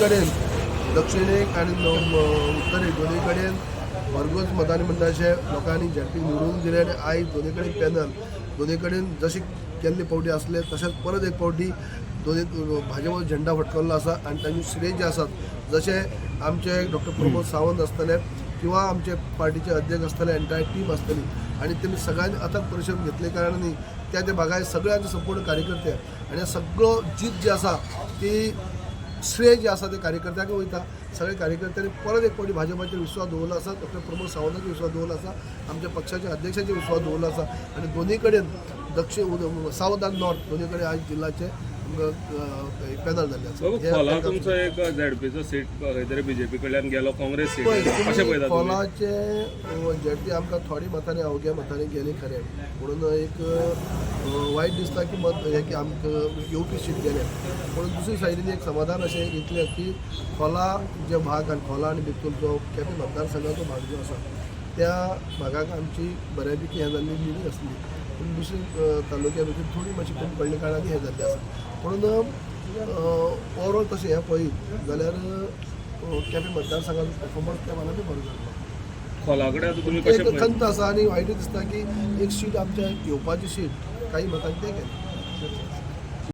कडेन दक्षिणेक आनी उत्तरेक दोनी कडेन भरघोस मतांनी म्हणटा अशें लोकांनी झेडपी निवडून दिले आनी आयज दोनी कडेन पॅनल दोनी कडेन जशें केल्ले फावटी आसले तशेंच परत एक फावटी दोनी भाजपा झेंडा फटकल्लो आसा आनी तांचे श्रेय जे आसात, जशें आमचे डॉक्टर प्रमोद सावंत आसतले किंवा आमचे पार्टीचे अध्यक्ष आसतले, एंटायर टीम आसतली आनी तेमी सगळ्यांनी अथक परिश्रम घेतले कारणांनी त्या त्या भागार सगळ्यांचे संपूर्ण कार्यकर्ते आनी हे सगळो जीत जी आसा ती श्रेय जे आसा ते कार्यकर्त्यांक वयता. सगळे कार्यकर्त्यांनी परत एक फावटी भाजपाचेर विश्वास दवरलो आसा, डॉक्टर प्रमोद सावंताचेर विश्वास दवरलो आसा, आमच्या पक्षाच्या अध्यक्षाचेर विश्वास दवरलो आसा आनी दोनी कडेन दक्षिण सावथ आनी नॉर्थ दोनी कडेन आयज जिल्ल्याचे आमकां पॅनल जाल्ले आसा. बाबू, हे खोला तांकां तुमचो एक झेडपीचो सीट खंय तरी बीजेपी कडल्यान गेलो, काँग्रेस सीट पळय, कशें तुमी पळयता तुमी? खोलाचे झेडपी आमकां थोडी मतांनी, अवघ्या मतांनी गेली खरें, म्हणून एक वायट दिसता की मत हें की आमकां येवपी सीट गेले. पूण दुसरी सायडीन एक समाधान अशें इतलें की खोला जे भाग आनी खोला आनी बितूल जो केपें मतदारसंघाचो भाग जो आसा त्या भागाक आमची बऱ्यापैकी हें जाल्ली लिडींग आसली, पूण दुसरी तालुक्या भितर थोडी मातशी कमी पडल्या कारणान हें जाल्लें आसा. म्हणून ओवरऑल तशें हें पळयत जाल्यार केपें मतदारसंघाचो परफॉर्मन्स त्या मानान बरो जाल्लो. खोला कडेन आतां तुमी कशें एक पळयता? खंत आसा आनी वायटूय दिसता की एक सीट आमच्या येवपाची सीट काही मतांनी ते गेले.